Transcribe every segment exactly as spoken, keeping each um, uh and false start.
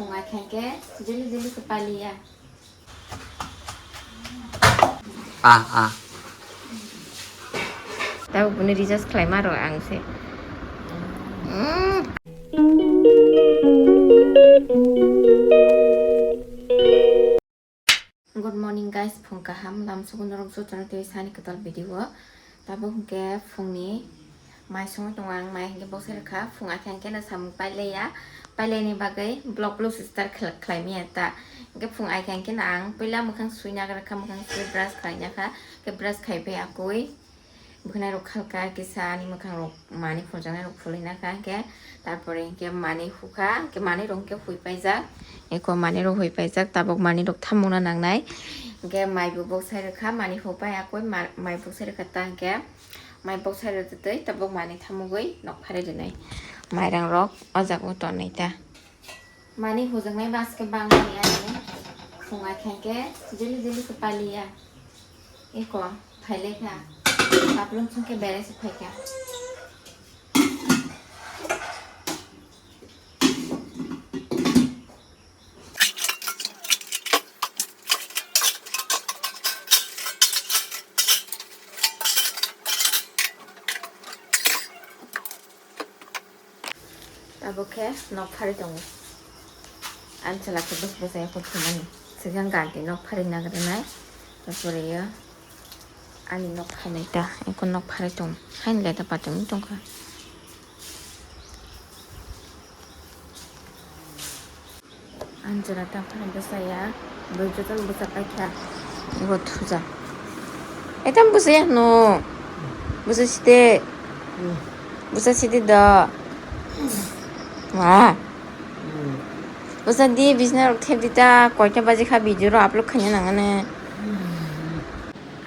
Phung ai khankhe jili jili khe paliya. Ah, ah. Tabuk bini recharge khlaima rw ang se. Mm. Good morning guys, phung kaham, lamsogo norok jotono tei sani kwtal video o. Tabuk hwnkhe phungni mai songwi tongo ang, mai hwnkhe boksa rwkha, phung ai khe hwnkhe no samung pailaiya, pailaini bagwi vlog vlog se start khlai maya ta. Hwnkhe phung ai khe hwnkhe no ang puila mwkhang sui nagra kha, mwkhang sui brush khlai nakha, hwnkhe brush khai pai akui. Bwkhwnai rok khalka kisa ani mwkhang rok mani phunjaknai rok phulwi nakha, hwnkhe tarpore hwnkhe mani hukha, hwnkhe mani rok hwnkhe hui paijak, eko mani rok hui paijak, tabuk mani rok thammungna nangnai, hwnkhe mai bo boksai rwkha, mani hupai akui ma-, mai boksai rwkha ta, hwnkhe mai boksai rwtwi tabuk mani thammugwi nok pharwi rwnai, mairang rok o jaga o tonwi ta. Mani hujaknai bas khe bangmani ani phung ai khankhe jili jili khe paliya. Eko phailai kha. Paplung songkhe berai se phaikha. Tabuk khe nok pharwi tongo. Ani chwla khe bwsai bwsai phunukmani. Swkang ganti nok pharwi nagrinai. Tarpore yo ani nok phainai ta. Eko nok pharwi tongo. Haini lai ta patwmwi tongkha. Anjora ta phano bwsaya, bwrwi jotono bwsa paikha, abo thuja. Etam bwsaya hwno, bwsa side, bwsa side do. Ma. Bwsa di, bisna rok thep di ta, koita baji kha video rok upload khaina nangani.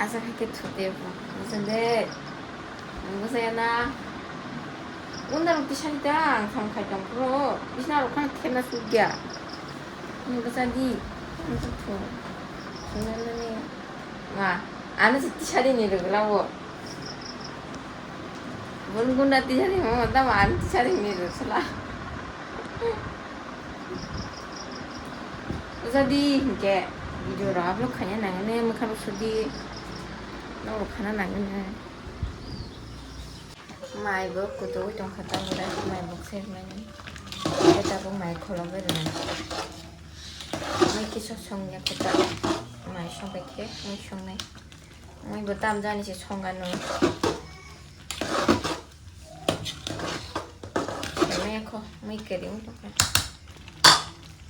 Asa kha khe thute bo, bwsa de. Ang bwsaya na. Unda rok tisani ta ang thang khai tong phuru. Bisna rok khang thepna sukya. Ang bwsa di. Ang thuk thung. Sunani. Ma. Ano se tisani ni rwgla o. Bun gunda tisani mo. Tamo ano tisani ni rwgla. Bwsa di hinkhe. Video rok upload khaina nangani mwkhang rok sudi. Norok khana nangani. Mai bo kutung tongkha tabuk mai bo sernani. Khe tabuk mai kholobwi rwnai. Mai kisa songya khe tabuk mai songbai khe mai songnai. Mai bo tam jani se songano. Mai kho mai keri tongkha.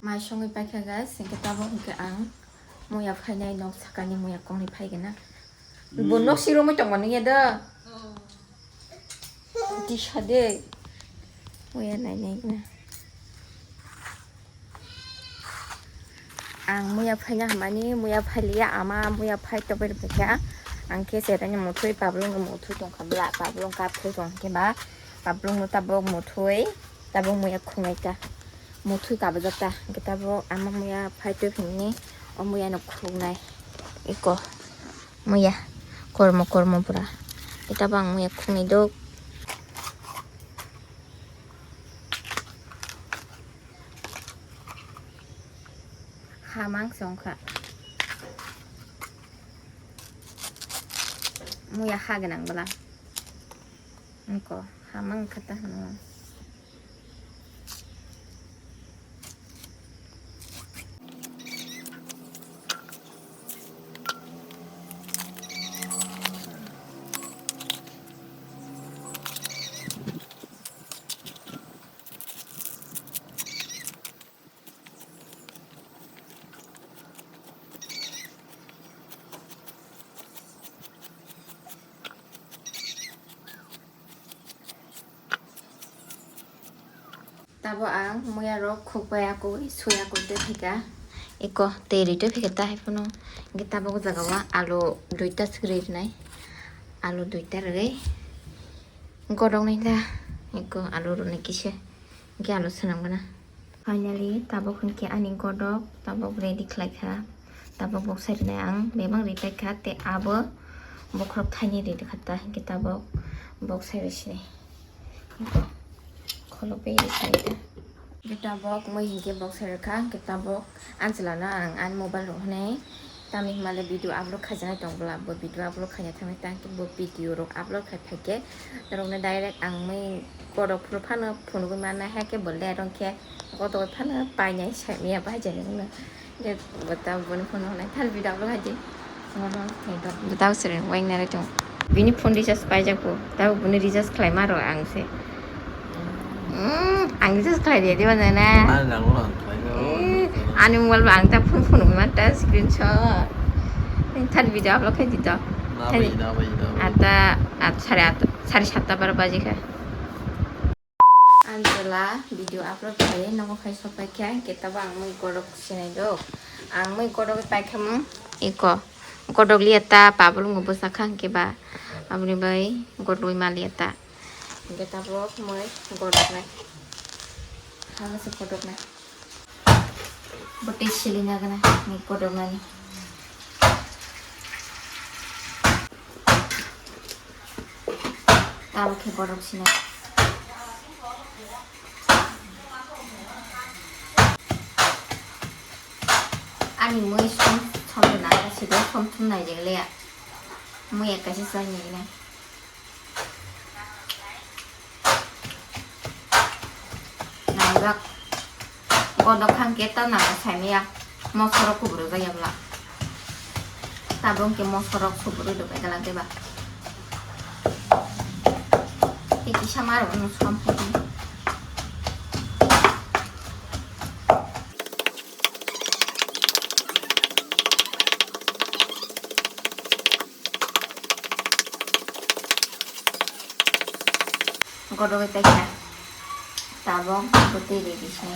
Mai songwi paikha guys, hinkhe tabuk hinkhe ang muya phainai nok sakani muya kongni phaigena. Bo nok siromwi tongmani ya da. Tisa de. Muya nai nai na. Ang muya phaina hamani, muya phailiya ama, muya phai toberi phaikha. Ang khe serani muthwi pablung muthwi tongkha bla, pablung kap thwi tong khe ba, pablung no tabuk muthwi, tabuk muya khungai ta. Muthwi kabajak ta, hwnkhe tabuk ama muya phai twi phini, o muya no khungnai. Iko. Muya, kormo kormo pura. Ita bang muya khungni dok. Hamang songkha. Muya ha gwnang bwla. Engko hamang kha ta hwnwi. Tabo ang muya rok khukbai akui sui akui tei phika. Eko tei ri tei phika ta hai phano. Hingke tabok jaga o alu duita sri rinai. Alu duita rwgwi godok nai ta. Eko alu rwni kisa. Hingke alu swnam gana. Finally, tabok hwnkhe ani godok, tabok ready khlai kha. Tabok boksa rinai ang bebak ri pai kha, tei abo bokhorok thaini ri kha ta, hwnkhe tabok boksa ri sinai. Kholopwi ri sinai ta. Hwnkhe tabok mui hinkhe bok sai rwkha, hwnkhe tabok Anchwlano ang ani mobile rok hwnwi tamni hwnmale video upload khaijaknai tong bwla, bo video upload khaina thangwi tang khe bo video rok upload khai phaikhe norokno direct ang mui kotok phuru phano phunugwi manna, hakhe bo let wngkhe kotok phano painai saimanya bai jani wngno. Hwnkhe bo tabok boni phone hwnwi thal video upload khaidi. Bo tabok se wngwi nai tong. Bini phone recharge paijak bo. Tabok bini recharge khlaima rw ang se. Mm, ang recharge khlai rw diba nana. Ani nango ang khlaina. Eh, ani mobile bo ang ta phone phone man ta screenshot. Thal video upload khai di to. Na bai, na bai, na bai. Ata, at, sare at, sare satta baro baji kha. Anchwla video upload khai nogo khai sok pai kha, hwnkhe tabok ang mui kotok sinai do. Ang mui kotok pai kha mung iko. Kotok liya ta, pabulung bo bwsa kha hwnkhe ba. Aboni bai kotok wi ma liya ta. Hwnkhe tabok mui kotok nai. Hama se kotok nai. Bo tei siling agana ni kotok nani. Tabok khe kotok sinai. Ani mui som som na side som thum nai jegleya. Mui ekkaisa chai nai. Nangjak. Kotok hwnkhe ta nang saimaya. Mosorok kubur jaya bwla. Tabok hwnkhe mosorok subur rw bai gala deba. Tei kisa ma rok no som phai di. Kotok wi paikha. Tabok bo twi ready se.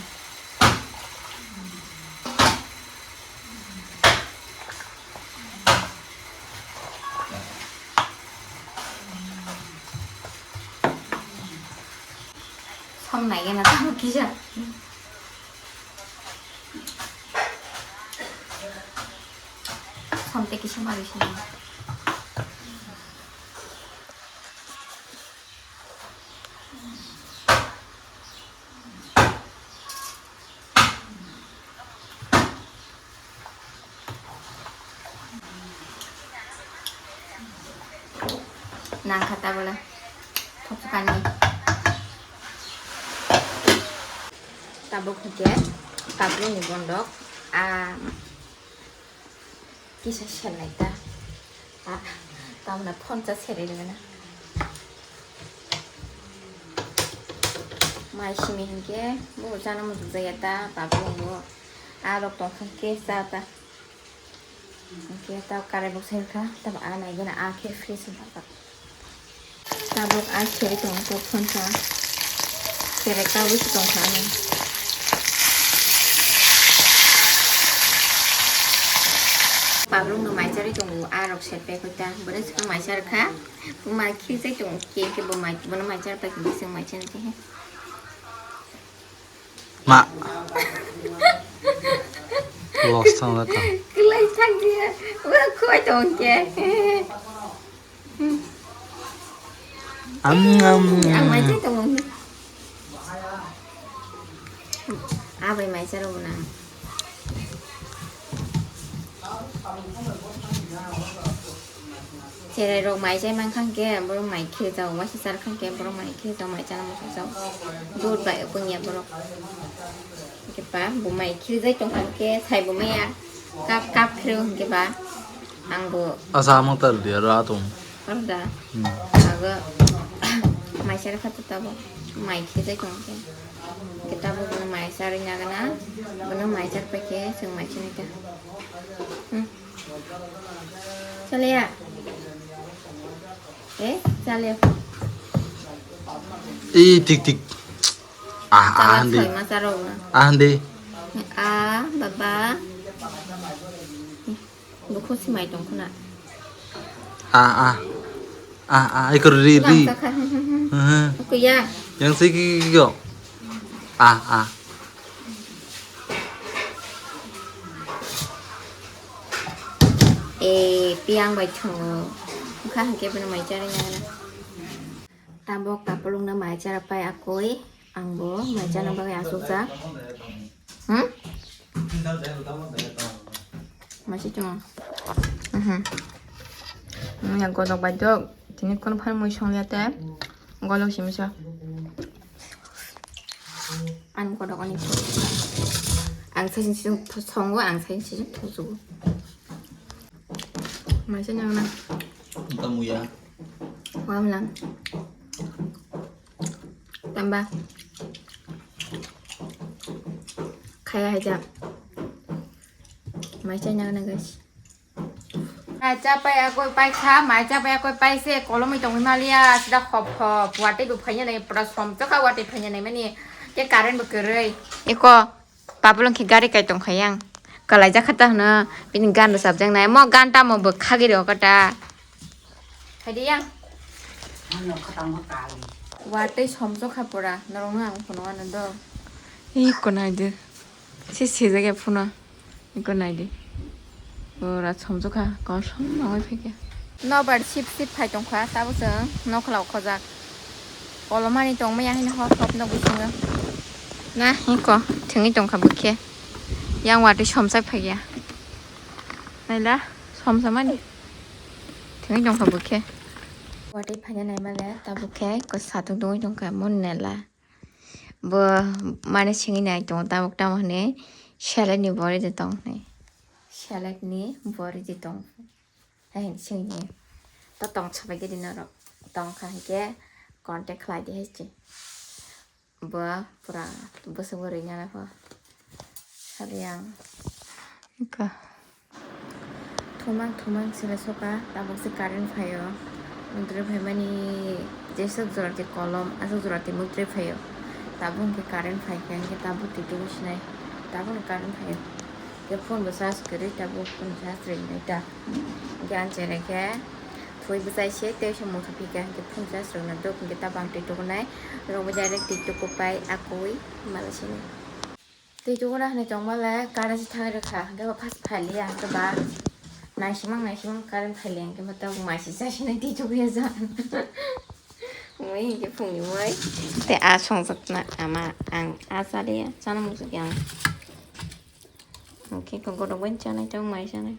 Som nai gana tabok kisa. Som tei kisa ma rw sini. Nangkha ta bole. Thopsukani. Tabuk hwnkhe kaplungni bondok. A. Kisa selai ta. Ah, tamna phone cha serai rwna. Mai simi hinkhe bo chana muchuk jaya ta, babu bo. Ah, rok tong kha khe cha ta. Hinkhe ta karai bo sai kha, ta ah nai gana ah khe fresh wng kha. Tabuk ah khe tong kha phone cha. Khe rek ta wi tong kha ani. Pabrung no mai chari tongo, ah rok se pek koi ta. Bwrwi swkang mai char kha. Bo mai khiri chai tongo, khe khe bo mai, bono mai char pai khe bising mai char khe. Ma. Lost thang la ta. Kwlai thang dia. Wa khoi tong khe. Am, am. Ang mai chai tongo. Abai mai charo na. Cherai rok mai chai man khang khe borok mai khe jao, waisa char khang khe borok mai khe jao, mai chana muchung jao. Dud bai pungya borok. Hwnkhe ba bo mai khiri jai tong kha khe sai bo maya kap kap khiro hwnkhe ba ang bo. Asa amang tar dia ra tong. Aro da. Hmm. Aga mai sar kha ta bo mai khiri jai tong khe. Hwnkhe ta bo bono mai sar nya gana. Bono mai sar pa khe chwng mai chini ta. Hmm. Chale ya. Eh, chale. Ih, tik tik. Ah, ah, handi. Ah, handi. Ah, baba. Bukhu simai tong khuna. Ah, ah. Ah, ah, ikor ri, ri. Kuya. Yang sigi yo. Ah, ah. Eh, piang bai thungo. Bwkha hwnkhe bono mai chari nai. Tabok kapulungno mai chara pai akoi. Ang bo mai chana bagwi asukjak. Hmm? Masi chuma. Mhm. Yang godok bai dok. Tini kono phan mui song liya te. Golok simi sa. Ang godok ani. Ang sa sini songo, ang sa sini tuju. Masi nang na. Kamu ya. Wam lang. Tamba. Khaya haja. Mai chai nang na guys. Mai cha pai akoi pai kha, mai cha pai akoi pai se kolomoi tongwi maliya, sida hop hop, watwi bo phaiya nai, pura som chokha watwi phaiya nai mani, ke current bo kwrwi. Eko, Babulong khe gari kai tong kha yang. Kalai jakha ta hwno, bini gan rwchap jak nai, mo gan tamo bo khagwi rw kha ta. Hai de yang. Ano khatang ma kali. Watwi som chokha pura, norok no ang phunukha nw do. Eko nai de. Se sejak ya phunukha. Eko nai de. Pura som chokha, kosom nangwi phaikha. Nobar sip sip phai tongkha, tabuk chwng nokla o khojak. Kolomani tongmaya haino hop hop nokwi singo. Na, eko, thwngwi tongkha bwkhe. Yang watwi somsai phaiya. Naila, somsamani. Thwngwi tongkha bwkhe. Watwi phaina naimale, tabuk khe ko satung tungwi tongkha, mon nela. Bo mane singwi nai tongo, tabuk tamo hwnwi select ni bori de tong hwnwi. Select ni bori de tong. Hai singni. To tong sabai gidi norok. Tong kha hwnkhe contact khlai di hai se. Bo pura bwswk bo rwina pho. Sali ang. Ka. Thumang thumang sila soka, tabuk se current phaio. Mutri phaimani jeswk jora te kolom, aswk jora te mutri phaio. Tabuk hwnkhe current phaikha hwnkhe tabuk twi tubu sinai. Tabuk no current phaio. Hwnkhe phone bo charge kwrwi, tabuk phone charge rwinai ta. Hwnkhe ang cherai khe thwi bwchai se tei se mutha phika hwnkhe phone charge rwna dok hwnkhe tabang twi tukunai. Rwngbo direct twi tukupai akui mala sini. Twi tukuna hwnwi tongmale current se thangwi rwkha hwnkhe bo phas phailiya hwnkhe ba naisimang naisimang current phailiya hwnkhe bo tabuk maisi chasinai twi tukuya ja. Mui hwnkhe phungni mui. Tei a songjakna ama ang a chaliya chana muchukya ang. Hwnkhe kok godok bai chanai tabuk mai chanai.